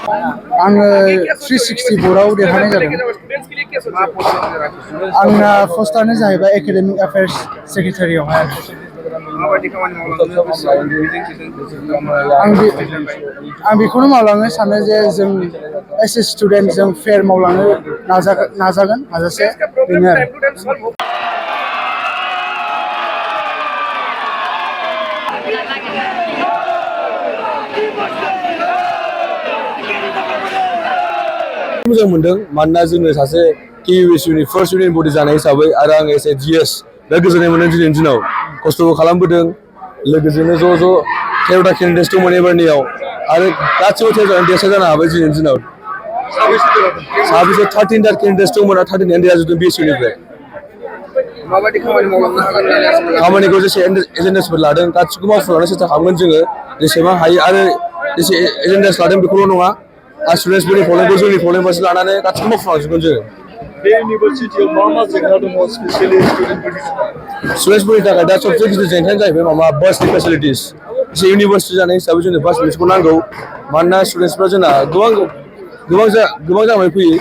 आङो 360 बर्डआव देरहानाय जादों। आंना पस्टआनो जाहैबाय एकाडेमिक एफेयार्स सेक्रेटारियावहाय। आं बेखौनो मावलांनो सानो जे जों एस ए स्टुडेन्ट जों फेयार मावलांनो नाजागोन हाजासे बेनो आरो। मोजां मोनदों मानोना जोङो सासे KUSUनि फार्स्ट इउनियन बडि जानाय हिसाबै आरो आं एस ए GS दा गोजोननाय मोनदों दिनैनि दिनाव खस्थ'बो खालामबोदों लोगोजोंनो ज' 13टा केन्डिडेट्स दंमोन एबारनियाव आरो गासिबो देरहासार जानो हाबाय दिनैनि दिनाव। साबेसे 13टा केन्डिडेट्स दंमोन आरो 13 देरहाजोबदों BSUनिफ्राय। खामानिखौ जेसे एजेन्डासफोर लादों गासिखौबो मावफुंलांनो सेस्था खालामगोन जोङो जेसेबां हायो आरो जेसे एजेन्डास लादों बेखौल' नङा आरो स्टुडेन्टसफोरनि प्रब्लेमखौ जोंनि प्रब्लेमफोरखौ लानानै गासिखौबो मावफुंलांजोबगोन जोङो। बे इउनिभारसिटियाव मा जेंना दङ स्पेसियेलि स्टुडेन्टसफोरनि थाखाय दा सबसे गिदिर जेंनायानो जाहैबाय बासनि फेसिलिटिस। एसे इउनिभारसिटि जानाय हिसाबै जोंनो बास मोनसेखौ नांगौ मानोना स्टुडेन्टसफ्रा जोंना गोबां जानानै फैयो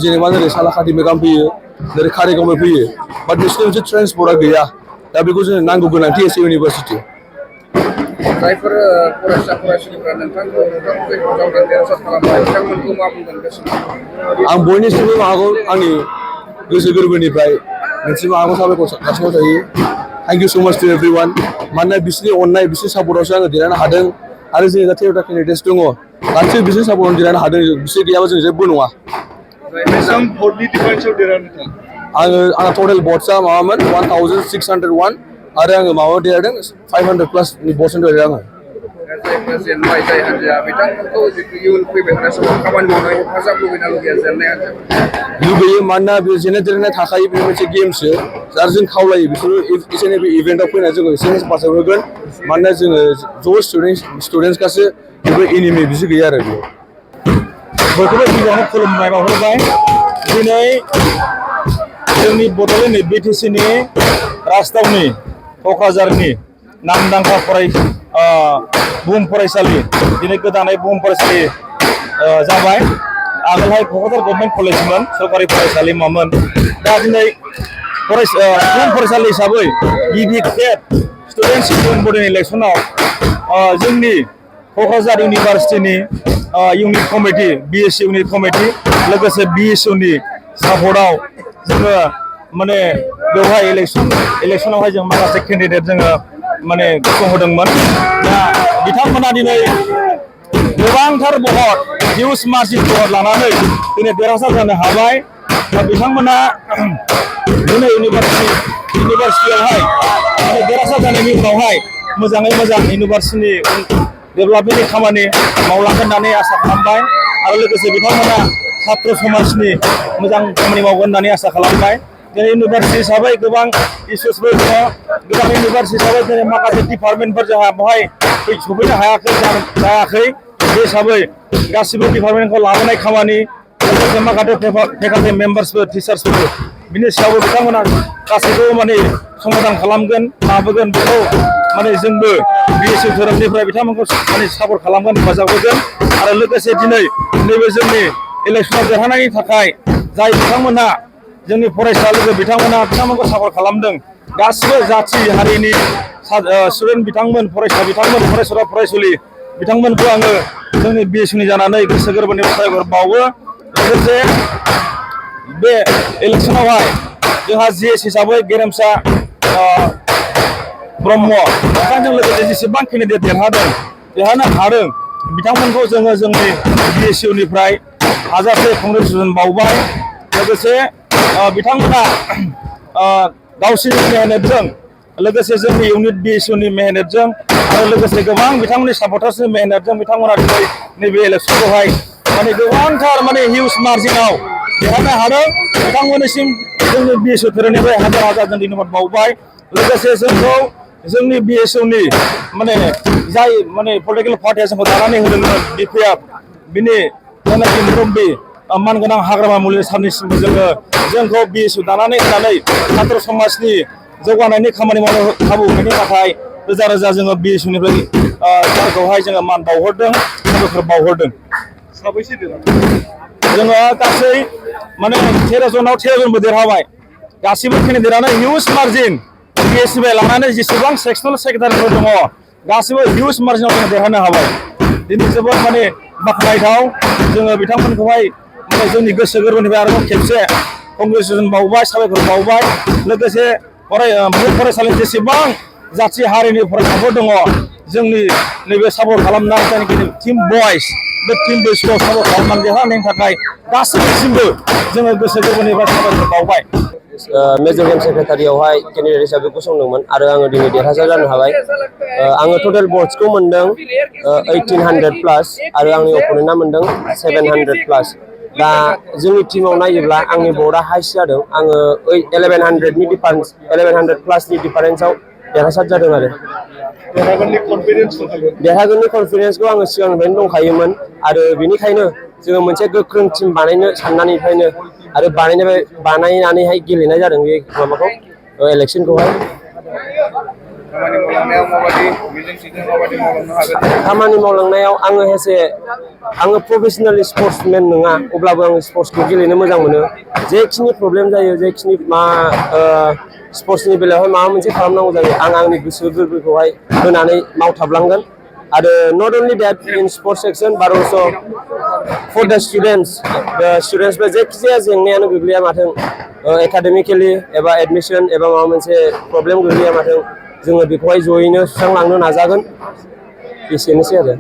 जेनेबा जेरै सालाकाटि मेगाम फैयो जेरै कारिगावनिफ्राय फैयो बाट बिसोरनि मोनसे ट्रेन्सपर्टआ गैया दा बेखौ जोंनो नांगौ गोनांथि एसे इउनिभारसिटि। जायफोर फरायसा फरायसुलिफोरा नोंथांखौ हेफाजाब देरहासार खालामबाय बिथांमोनखौ मा बुंगोन गोसोआव? आं बयनिसिमबो माबाखौ आंनि गोसो गोरबोनिफ्राय मोनसे माबाखौ साबायखर जासिनाय थायो। थेंक इउ स' माच टु एभ्रिवान मानोना बिसोरनि अननाय बिसोरनि सापर्टआवसो आङो देरहानो हादों आरो जोंनि दा 13टा केन्डिडेट्स दङ गासिबो बिसोरनि सापर्टआवनो देरहानो हादों बिसोर गैयाबा जों जेबो नङा। आंना टटेल भट्सआ माबामोन 1601 आरो आङो माबायाव देरहादों 500 प्लासनि भट्सजों देरहादों आङो। जायफोर जेनबाय जाय हान्जाया बिथांमोनखौ इयुन फैबाय थानाय समाव खामानि मावनाय हेफाजाब लुबैना लुबैया जेननाय हान्जाया? लुबैयो मानोना बे जेननाय देरहानाय थाखायो बे मोनसे गेमसो आरो जों खावलायो बिसोरो एसे एनै बे इभेन्टआव फैनानै जोङो एसे हेफाजाब होगोन मानोना जोङो ज' स्टुडेन्टसखासो जेबो एनिमि बिदि गैया आरो बेयाव। बयखौबो गिबियावनो खुलुमनाय बावहरबाय। दिनै जोंनि बड'लेण्ड BTCनि राजथावनि क'क्राझारनि नामदांखा बुहुम फरायसालि दिनै गोदानै बुहुम फरायसालि जाबाय। आगोलहाय क'क्राझार गभर्नमेन्ट कलेजमोन सरकारि फरायसालिमामोन दा दिनै बुहुम फरायसालि हिसाबै गिबि खेब स्टुडेन्टस इउनियन बडिनि इलेक्सनाव जोंनि क'क्राझार इउनिभारसिटिनि unit committee BSU unit committee लोगोसे BSUनि सापर्टआव जोङो माने बेवहाय इलेक्सनावहाय जों माखासे केन्डिडेट जोङो माने गसंहोदोंमोन दा बिथांमोना दिनै गोबांथार भट हिउज मार्जिन भट लानानै दिनै देरहासार जानो हाबाय। दा बिथांमोना दिनै इउनिभारसिटियावहाय माने देरहासार जानायनि उनावहाय मोजाङै मोजां इउनिभारसिटिनि डेभेलपमेन्टनि खामानि मावलांगोन होननानै आसा खालामबाय आरो लोगोसे बिथांमोना छात्र समाजनि मोजां खामानि मावगोन होननानै आसा खालामबाय। दिनै इउनिभारसिटि हिसाबै गोबां इसुसफोर दङ गोबां इउनिभारसिटि हिसाबै दिनै माखासे डिपार्टमेन्टफोर जोंहा बेवहाय सफैनो जायाखै बे हिसाबै गासिबो डिपार्टमेन्टखौ लाबोनाय खामानि लोगोसे माखासे फेकाल्टि मेम्बार्सफोर टिचार्सफोर बिनि सायावबो बिथांमोना गासैखौबो माने समाधान खालामगोन लाबोगोन बेखौ माने जोंबो BSU धोरोमनिफ्राय बिथांमोनखौ माने सापर्ट खालामगोन हेफाजाब होगोन आरो लोगोसे दिनै नैबे जोंनि इलेक्सनाव देरहानायनि थाखाय जाय बिथांमोना जोंनि फरायसा लोगो बिथांमोनखौ सापर्ट खालामदों गासिबो जाथि हारिनि स्टुडेन्ट बिथांमोन फरायसा बिथांमोन फरायसुला फरायसुलि बिथांमोनखौ आङो जोंनि BSUनि जानानै गोसो गोरबोनि साबायखर बावो। लोगोसे बे इलेक्सनावहाय जोंहा GS हिसाबै गेरेमसा ब्रह्म बिथांजों लोगोसे जेसेबां केन्डिडेट देरहानो हादों बिथांमोनखौ जोङो जोंनि BSUनिफ्राय हाजासे कंग्रेचुलेसन बावबाय। लोगोसे बिथांमोना गावसोरनि मेहनतजों लोगोसे जोंनि इउनिट BSUनि मेहनतजों आरो लोगोसे गोबां बिथांमोननि सापर्टार्सनि मेहनतजों बिथांमोना दिनै नैबे इलेक्सनखौहाय माने गोबांथार माने हिउज मार्जिनाव देरहानो हादों। बिथांमोननिसिम जोंनि BSU धोरोमनिफ्राय हाजार हाजार धन्यबाद बावबाय। लोगोसे जोंखौ जोंनि BSUनि माने जाय माने पलिटिकेल पार्टिया जोंखौ दानानै होदोंमोन BPF बिनि जायनाखि मुरब्बि मानगोनां हाग्रामा मुलि सारनिसिमबो जोंखौ BSU दानानै होनानै छात्र समाजनि जौगानायनि खामानि मावनो खाबु होनायनि थाखाय रोजा रोजा जोङो BSUनिफ्राय सारखौहाय जोङो मान बावहरदों साबायखर बावहरदों। जोङो गासै माने 13 जनाव 13 जनबो देरहाबाय गासिबो केन्डिडेटआनो हिउज मार्जिन बिएसनिफ्राय लानानै जेसेबां सेक्सनेल सेक्रेटारिफोर दङ गासिबो हिउज मार्जिनाव जों देरहानो हाबाय दिनै जोबोद माने बाख्नायथाव जोङो बिथांमोनखौहाय माने जोंनि गोसो गोरबोनिफ्राय आरोबाव खेबसे कंग्रेचुलेसन बावबाय साबायखर बावबाय लोगोसे फरायसालिनि जेसेबां जाथि हारिनि फरायसाफोर दङ जोंनि नैबे सापर्ट खालामनाय जायनाखि टीम बयस बे टीम बयसखौ सापर्ट खालामनानै देरहानायनि थाखाय गासैसिमबो जोङो गोसो गोरबोनिफ्राय साबायखर बावबाय मेजर गेम सेक्रेटारियावहाय केन्डिडेट हिसाबै गसंदोंमोन आरो आङो दिनै देरहासार जानो हाबाय आङो टटेल भट्सखौ मोन्दों 1800 प्लास आरो आंनि अपोनेन्टआ मोन्दों 700 प्लास दा जोंनि टीमाव नायोब्ला आंनि भटआ हाइस्ट जादों आङो 1100 प्लासनि डिफारेन्सआव देरहासार जादों आरो देरहागोननि कनफिडेन्सखौ आङो सिगांनिफ्रायनो दंखायोमोन आरो बेनिखायनो जोङो मोनसे गोख्रों टीम बानायनो साननानैफ्रायनो आरो बानायनानैहाय गेलेनाय जादों बे माबाखौ इलेक्सनखौहाय खामानि मावलांनायाव आङो प्रफेसनेल स्पर्ट्समेन नङा अब्लाबो आङो स्पर्ट्सखौ गेलेनो मोजां मोनो जेखिनि प्रब्लेम जायो जेखिनि स्पर्ट्सनि बेलायावहाय माबा मोनसे खालामनांगौ जायो आं आंनि गोसो गोरबोखौहाय होनानै मावथाबलांगोन आरो not only that in sports section but also for the स्टुडेन्ट्सफोर जायखिजाया जेंनायानो गोग्लैया माथों एकाडेमिकेलि एबा एडमिसन एबा माबा मोनसे प्रब्लेम गोग्लैया माथों जोङो बेखौहाय जयैनो सुस्रांलांनो नाजागोन एसेनोसै आरो